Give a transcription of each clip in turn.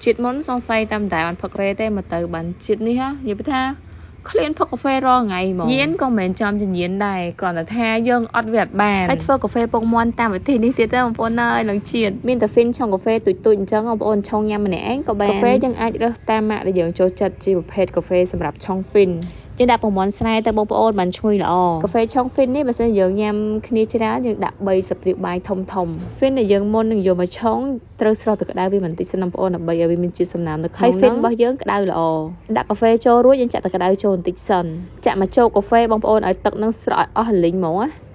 ជាតិមុនសង្ស័យតាមតែបានផឹកកាហ្វេទេមកទៅបានជាតិនេះហ៎និយាយថាឃ្លានផឹកកាហ្វេរាល់ថ្ងៃហ្មងញៀនក៏មិនមែនចំជាញៀនដែរគ្រាន់តែថាយើងអត់វាអត់បានហើយធ្វើកាហ្វេពងមាន់តាមវិធីនេះទៀតទេបងប្អូនអើយនឹងជាតិមានតែហ្វីនឆុងកាហ្វេទូចទូចអញ្ចឹងបងប្អូនឆុងញ៉ាំម្នាក់ឯងក៏បានកាហ្វេយើងអាចរើសតាមម៉ាកដែលយើងចូលចិត្តជាប្រភេទកាហ្វេសម្រាប់ឆុងហ្វីនយើងដាក់ពងមាន់ស្រែទៅបងប្អូនបានឈ្ងុយល្អកាហ្វេឆុងហ្វីននេះបើសិនយើងញ៉ាំគ្នាច្រើនយើងដាក់3ស្លាបព្រាបាយធំធំហ្វីនដែលយើងមុននឹងយកមកឆុងត្រូវស្រោះទឹកក្តៅវាបន្តិចសិនបងប្អូនដើម្បីឲ្យវាមានជាតិសំណើមនៅក្នុងហើយហ្វីនរបស់យើងក្តៅល្អដាក់កាហ្វេចូលរួចយើងចាក់ទឹកក្តៅចូលបន្តិចសិនចាក់មកចូលកាហ្វេបងប្អូនឲ្យទឹកនឹងស្រក់ឲ្យអស់រលីងហ្មងណា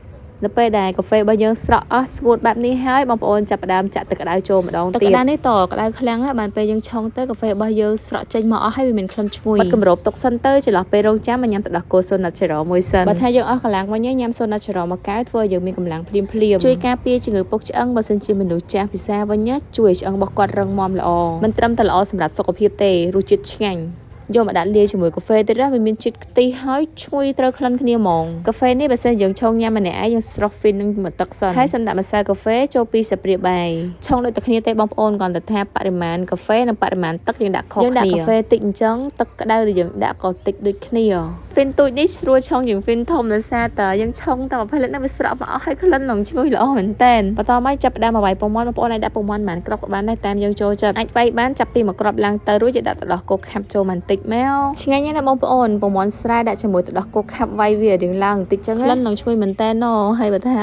នៅពេលដែលកាហ្វេរបស់យើងស្រក់អស់ស្ងួតបែបនេះហើយបងប្អូនចាប់ផ្ដើមចាក់ទឹកក្តៅចូលម្ដងទៀតទឹកក្តៅនេះតក្តៅខ្លាំងហើយបានពេលយើងឆុងទៅកាហ្វេរបស់យើងស្រក់ចេញមកអស់ហើយវាមានក្លិនឈ្ងុយបាត់គម្របទុកសិនទៅចន្លោះពេលរងចាំមកញ៉ាំទឹកដោះគោ So Natural មួយសិនបើថាយើងអស់កម្លាំងវិញញ៉ាំ So Natural មួយកែវធ្វើឲ្យយើងមានកម្លាំងភ្លាមភ្លាមជួយការពារជំងឺពុកឆ្អឹងបើសិនជាមនុស្សចាស់ពិសាវិញជួយឲ្យឆ្អឹងរបស់គាត់រឹងមាំល្អមិនត្រឹមតែល្អសម្រាប់សុខភាពទេរសជាតិឆ្ងាញ់យកមកដាក់លាយជាមួយកាហ្វេទៀតណាវាមានជាតិខ្ទិះហើយឈ្ងុយត្រូវក្លិនគ្នាហ្មងកាហ្វេនេះបើសិនយើងឆុងញ៉ាំម្នាក់ឯងយើងស្រោះហ្វីននឹងមួយទឹកសិនហើយសម្ដាក់ម្សៅកាហ្វេចូលពីស្លាបព្រាបាយឆុងដូចតែគ្នាទេបងប្អូនគ្រាន់តែថាបរិមាណកាហ្វេនិងបរិមាណទឹកយើងដាក់ខុសគ្នាយើងដាក់កាហ្វេតិចអញ្ចឹងទឹកក្តៅដែលយើងដាក់ក៏តិចដូចគ្នាហ្វីនទូចនេះស្រួលឆុងជាងហ្វីនធំដោយសារតែយើងឆុងតែមួយផ្លែហ្នឹងវាស្រក់មកអស់ហើយក្លិនឡើងឈ្ងុយល្អមែនតើបន្តមកចាប់ផ្ដើមមកវាយពងមាន់បងប្អូនអាចដាក់ពងមាន់ប៉ុន្មានគ្រាប់ក៏បានដែរតាមយើងចូលចិត្តអាចវាយបានចាប់ពីមួយគ្រាប់ឡើងទៅរួចយើងដាក់ទឹកដោះគោខាប់ចូលបន្តិចមកឆ្ងាញ់ណាស់បងប្អូនពងមាន់ស្រែដាក់ជាមួយទឹកដោះគោខាប់វាយវារៀងឡើងបន្តិចចឹងក្លិនឡើងឈ្ងុយមែនតើណហើយបើថា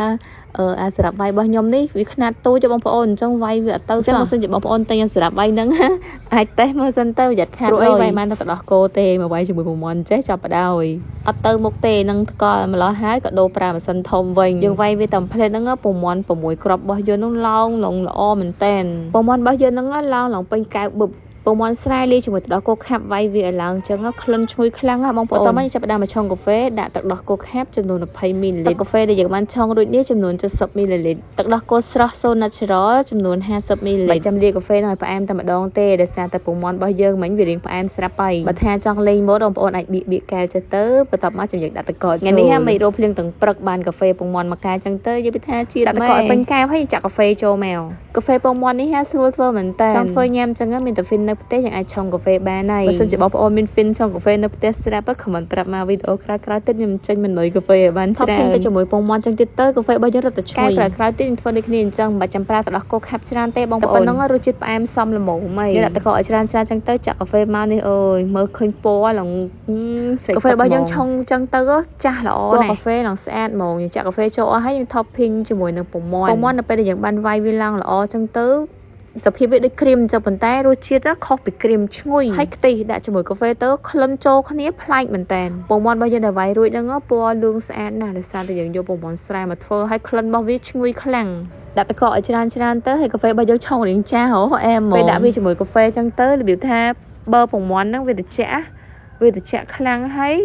អឺអាស្រាប់វាយរបស់ខ្ញុំនេះវាខ្នាតទូចបងប្អូនអញ្ចឹងវាយវាអត់ទៅចឹងបើសិនជាបងប្អូនទិញអាស្រាប់វាយហ្នឹងអាចតេស្តមើលសិនទៅប្រយ័ត្នខាតលុយវាយបានតែទឹកដោះគោទេមកវាយជាមួយពងមាន់ចេះចាប់បដ ாய் អត់ទៅមុខទេនឹងថ្កល់ម្លោះហើយក៏ដូរប្រើម៉ាស៊ីនធំវិញយើងវាយវាតាមផ្លេតហ្នឹងពងមាន់6គ្រាប់របស់យើងហ្នឹងឡោងឡងល្អមែនតែនពងមាន់របស់យើងហ្នឹងឡោងឡងពេញកែវបឹបពងមាន់ស្រែលាយជាមួយទឹកដោះគោខាប់វាយវាឲ្យឡើងចឹងក្លិនឈ្ងុយខ្លាំងណាស់បងប្អូនបន្តមកយើងចាប់ផ្ដើមមកឆុងកាហ្វេដាក់ទឹកដោះគោខាប់ចំនួន20មីលីលីត្រទឹកកាហ្វេដែលយើងបានឆុងរួចនេះចំនួន70មីលីលីត្រទឹកដោះគោស្រស់ So Natural ចំនួន50មីលីលីត្រចាំលាយកាហ្វេនឹងឲ្យផ្អែមតែម្ដងទេដោយសារតែពងមាន់របស់យើងមិញវារៀងផ្អែមស្រាប់ហើយបើថាចង់លេងម៉ូតបងប្អូនអាចបៀកបៀកកែវចេះទៅបន្ទាប់មកចាំយើងដាក់ទឹកកកចូលថ្ងៃនេះមិនរោភ្លៀងទាំងព្រឹកបានកាហ្វេពងមាន់មួយកែវចឹងទៅយើងពិថាជាតិដាក់ទឹកកកឲ្យពេញកែវហើយចាក់កាហ្វេចូលមកកាហ្វេពងមាន់នេះហាស្រួលធ្វើមែនតើចង់ធ្វើញ៉ាំចឹងមានតែហ្វីននៅផ្ទះយើងអាចឆុងកាហ្វេបានហើយបើសិនជាបងប្អូនមានហ្វីនឆុងកាហ្វេនៅផ្ទះស្រាប់ comment ប្រាប់មកវីដេអូក្រោយៗទៀតខ្ញុំចេញម៉នុយកាហ្វេឲ្យបានច្រើនទៅជាមួយពងមាន់ចឹងទៀតទៅកាហ្វេរបស់យើងរត់តែឈ្ងុយក្រោយៗទៀតខ្ញុំធ្វើដូចគ្នាអញ្ចឹងមិនបាច់ចាំប្រើទឹកដោះគោខាប់ច្រើនទេបងប្អូនតែប៉ុណ្ណឹងរសជាតិផ្អែមសមល្មមហើយយើងដាក់ទឹកកកឲ្យច្រើនច្រើនចឹងទៅចាក់កាហ្វេមកនេះអើយមើលឃើញពណ៌ឡើងកាហ្វេរបស់យើងឆុងចឹងទៅចាស់ល្អណាស់កាហ្វេឡើងស្អាតហ្មងយើងចាក់កាហ្វេចូលអស់ហើយយើង topping ជាមួយនឹងពងមាន់ពងមាន់នៅពេលដែលយើងបានវាយវាឡើងល្អចឹងទៅសភាពវាដូចគ្រីមចុះប៉ុន្តែរសជាតិខុសពីគ្រីមឈ្ងុយហើយខ្ទិះដាក់ជាមួយកាហ្វេទៅក្លិនចូលគ្នាប្លែកមែនតើពងមាន់របស់យើងដែលវាយរួចហ្នឹងពណ៌លឿងស្អាតណាស់ដោយសារតែយើងយកពងមាន់ស្រែមកធ្វើហើយក្លិនរបស់វាឈ្ងុយខ្លាំងដាក់ទឹកកកឲ្យច្រើនច្រើនទៅហើយកាហ្វេរបស់យើងឆុងរៀងចាស់ហ៎អែមហ្មងពេលដាក់វាជាមួយកាហ្វេចឹងទៅរបៀបថាបើពងមាន់ហ្នឹងវាត្រជាក់វាត្រជាក់ខ្លាំងហើយ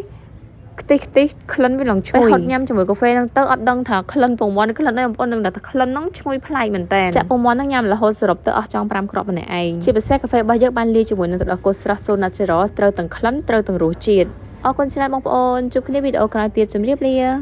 ខ្ទិះខ្ទិះក្លិនវាឡើងឈ្ងុយពេលហត់ញ៉ាំជាមួយកាហ្វេហ្នឹងទៅអត់ដឹងថាក្លិនពងមាន់ក្លិនអីបងប្អូននឹងតែក្លិនហ្នឹងឈ្ងុយប្លែកមែនតើចាក់ពងមាន់ហ្នឹងញ៉ាំរហូតសរុបទៅអស់ចង់5គ្រាប់ម្នាក់ឯងជាពិសេសកាហ្វេរបស់យើងបានលាយជាមួយនឹងទឹកដោះគោស្រស់ So Natural ត្រូវទាំងក្លិនត្រូវទាំងរសជាតិអរគុណច្រើនបងប្អូនជួបគ្នាវីដេអូក្រោយទៀតជម្រាបលា។